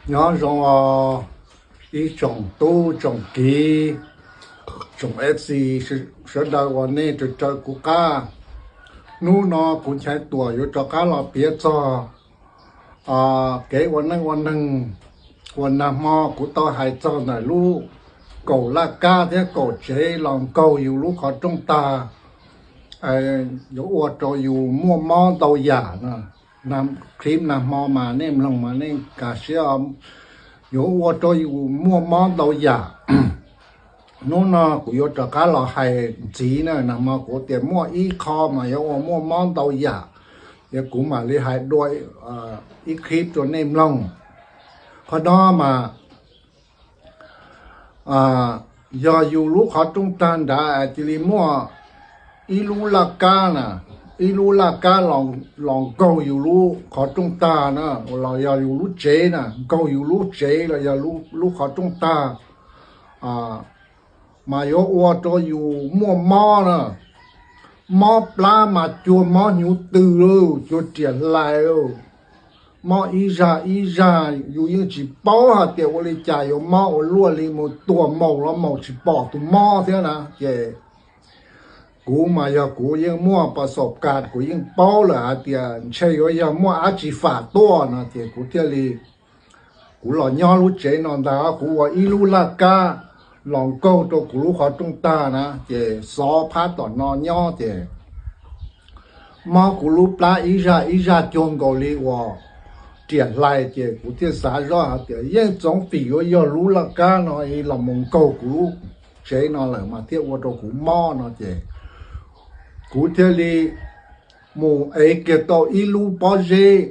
Nyob zoo os, ib tsoom tub tsoom kiv, tsoom F C sawv daws uas nej raws raws kuv qab. Hnub no kuv Nchaiv Tuam yuav rov qab los piav txog kev ua neej ua neeg uas nag hmo kuv tau hais txog ntawm lub kaum laj kab thiab kaum tsev los nkaug yus lub qhov rooj tag, yuav ua rau yus muaj mob ntau yam. Clip nag hmo mas nej mloog mas nej nkag siab, yuav ua rau yus muaj mob ntau yam. Hnub no kuv yuav rov qab los hais ntxiv na, nag hmo kuv tias muaj ib qho mas yuav ua muaj mob ntau yam, ces kuv mam li hais dua ib clip rau nej mloog. Qhov no mas yog yus lub qhov rooj tag nrad cia li muaj ib lub laj kab na, ib lub laj kab los nkaug yus lub qhov rooj tag na, los yog yus lub tsev na, nkaug yus lub tsev los yog lub qhov rooj tag, mas yuav ua rau yus muaj mob na. Mob plab mas cuag mob hnyuv tws lauj, cuag riam hlais lauj. Mob ib zaj ib zaj, yus yeej tsis paub hais tias ua li cas yuav mob ua luaj li, mus tua maum los maum tsis pom tus mob thiab na. Ces kuv mas yog kuv yeej muaj pas xaum kas, kuv yeej paub lawm hais tias ntshe yuav yog muaj dab tsi fam tuaj no, ces kuv thiaj li, kuv los nyob lub tsev no ntag, kuv ua ib lub laj kab los nkaug rau kuv lub qhov rooj tag na, ces xov phab tom no nyob ces mob kuv lub plab ib zaj ib zaj cuag nkaus li uas riam hlais, ces kuv thiaj xav zoj hais tias yeej txoov fim yuav yog lub laj kab no los mus nkaug kuv lub tsev no lawm mas thiaj ua rau kuv mob no, ces kuv thiaj li mus ev kiag tau ib lub pob zeb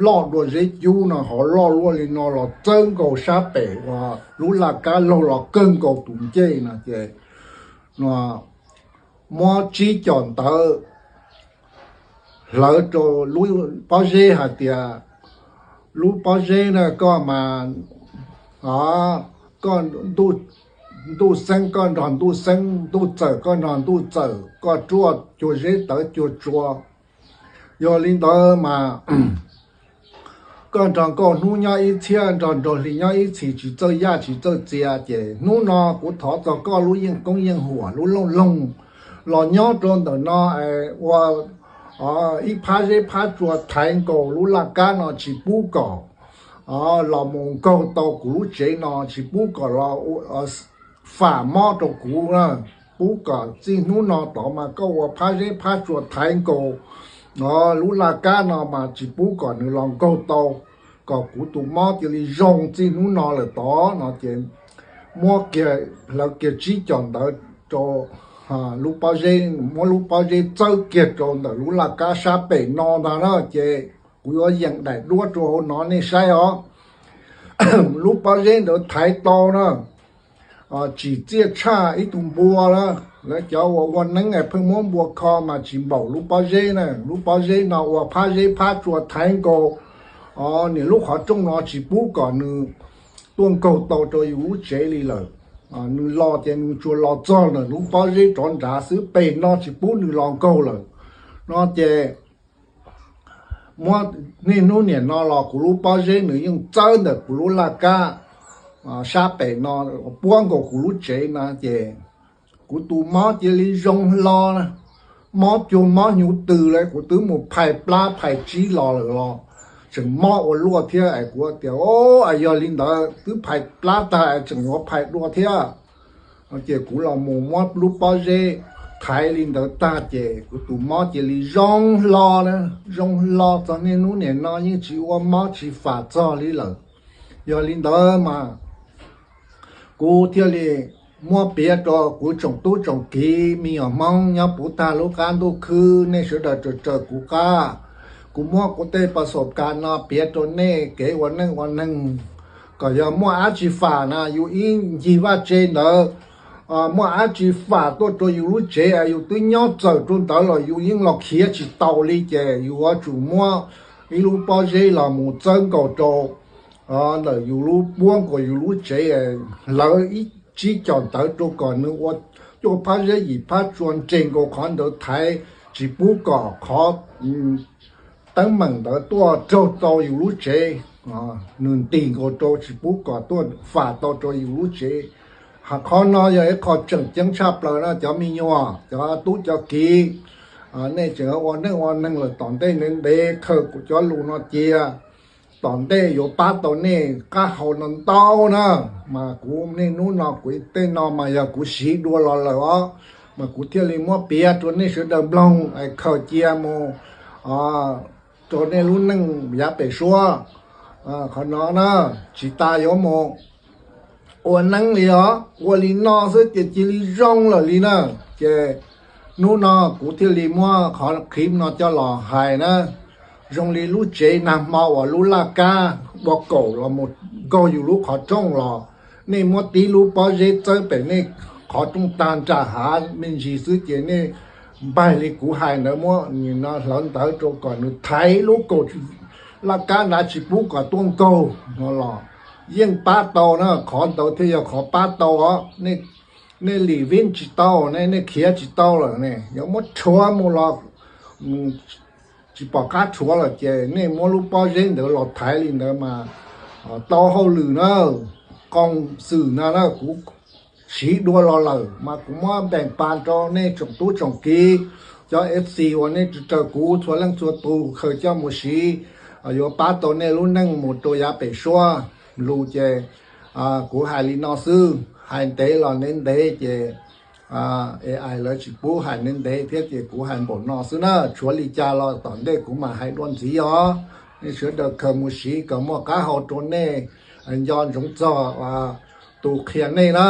loj dua zeb cub no, hov loj luaj li no los txawb nkaus sab pem uas lub laj kab laug los kawg nkaus tus ncej no, ces no muab tsib com ntawv hlawv rau lub pob zeb hais tias, lub pob zeb na, koj mas, koj ntuj xeeb koj nrog ntuj xeeb, ntuj txawm koj nrog ntuj txawm, koj ruaj cuag zeb tawv cuag tsua. Yog li ntawd mas koj nrog nkauj hnub nyob ib txhiab, nrog nraug hli nyob ib txhis, tsis txawj yaj tsis txawj txias, ces hnub no kuv thov txog koj lub yeej koob yeej huam lub looj loog los nyob rau ntawm no, ua ib phab zeb phab tsua thaiv nkaus lub laj kab no tsis pub kom los mus nkaug tau kuv lub tsev no, tsis pub kom los fam mob rau kuv na. Pub kom txij hnub no tod mas koj ua phab zeb phab tsua thaiv nkaus lub laj kab no mas tsis pub kom nws los nkaug tau, kom kuv tus mob cia li zoo txij hnub no lawm tod no, ces muab kiag, hlawv kiag tsib com ntawv rau lub pob zeb, muab lub pob zeb txawb kiag rau ntawm lub laj kab sab pem no ntag na, ces kuv yuav yeem daim duab rau hauv no nej saib os. Lub pob zeb ntawd thaiv tau na, tsim txiaj tshaj ib tug npua na. Lawv cov uas ua neeb es pheej muab npua kho mas tsis npaum lub pob zeb na. Lub pob zeb no ua phab zeb phab tsua thaiv nkaus, niam lub qhov rooj no tsis pub kom nws tuaj nkaug tau rau yus lub tsev li lawm. Nws los ces nws tsuas los txog ntawm lub pob zeb rov nrad xwb, pem no tsis pub nws los nkaug lawm no, ces muab niaj hnub niam no los kuv lub pob zeb nws yeej txawb ntawm kuv lub laj kab sab pem no puab nkaus kuv lub tsev no, ces kuv tus mob cia li zoo hlo, mob cuag mob hnyuv tws li. Kuv twb mus phais plab phais tsib los lawm los tseem mob ua luaj thiab es kuv tias, o, yog li ntawd twb phais plab tag es tseem yuav phais dua thiab. Ces kuv los mus muab lub pob zeb thaiv li ntawd tag ces kuv tus mob cia li zoo hlo, zoo hlo txog niaj hnub niam no yeej tsis ua mob tsis fam txog li lawm. Yog li ntawd mas kuv thiaj li muab piav rau kuv tsoom tub tsoom kiv me nyuam Hmoob nyob puv tag lub qab ntuj khwb, nej sawv daws raws raws kuv qab. Kuv muab kuv tej pas xaum kas no piav rau nej kev ua neej ua neeg, kom yog muaj dab tsi fam na yus ib ncig vaj tse ntawd, muaj dab tsi fam tuaj rau yus lub tsev es yus twb nyob txawm rau ntawd los yus yeej los khiav tsis tau li, ces yus yuav tsum muab ib lub pob zeb los mus txawb nkaus rau ntawm yus lub, puab nkaus yus lub tsev, hlawv ib tsib com ntawv rau kom nws ua cuaj phab zeb yim phab tsua nres nkaus qhov ntawd thaiv, tsis pub kom qhov teeb meem ntawd tuaj raug tau yus lub tsev, nws ntis nkaus rau tsis pub kom tuaj fam tau rau yus lub tsev. Qhov no yog ib qho tseem ceeb tshaj plaws na cov me nyuam, cov tub cov kiv. Nej tseem ua neej ua neeg lawm tom ntej ntev ntev khaws kuv cov lus no cia, tom ntej yuav pab tau nej qab hau no ntau na. Mas kuv niaj hnub no kuv tej no mas yog kuv siv dua los lawm os, mas kuv thiaj li muab piav rau nej sawv daws mloog es khaws cia mus rau nej lub neej yav pem suab. Qhov no na, tsis tas yuav mus ua neeb li os, ua li no xwb ces cia li zoo lawm li na. Ces hnub no kuv thiaj li muab qhov qhib no coj los hais na. Zoo li lub tsev nag hmo uas lub laj kab ua kaum los mus nkaug yus lub qhov rooj los, nej muab tib lub pob zeb txawb pem nej qhov rooj tag nram hav me ntsis xwb ces nej npaig li kuv hais ntawd, muab nim no hlawv ntawv rau kom nws thaiv lub kaum laj kab nrad tsis pub kom tuaj nkaug no los yeej pab tau na. Qhov ntawd thiaj yog qhov pab tau os. Nej lim vib tsis tau ne, nej khiav tsis tau lawm ne, yuav muab rhuav mus los tsis pom qab rhuav lawm ces nej muab lub pob zeb ntawd los thaiv li ntawd mas tau hauj lwm na. Qoo xwm no na kuv siv dua los lawm mas kuv muab npeem pas rau nej tsoom tub tsoom kiv, cov F C uas nej raws kuv txhua leej txhua tus khaws coj mus siv, yuav pab tau nej lub neej mus rau yav pem suab. Lus ces kuv hais li no xwb, hais ntev los ntev ntev ces ai lawv tsis pub hais ntev ntev thiab ces kuv hais npaum no xwb na. Tshuav li cas los tom ntej kuv mam hais dua ntxiv os. Nej sawv daws khaws mus siv kom muaj qab hau rau nej, nco ntsoov txog tus qhia nej na.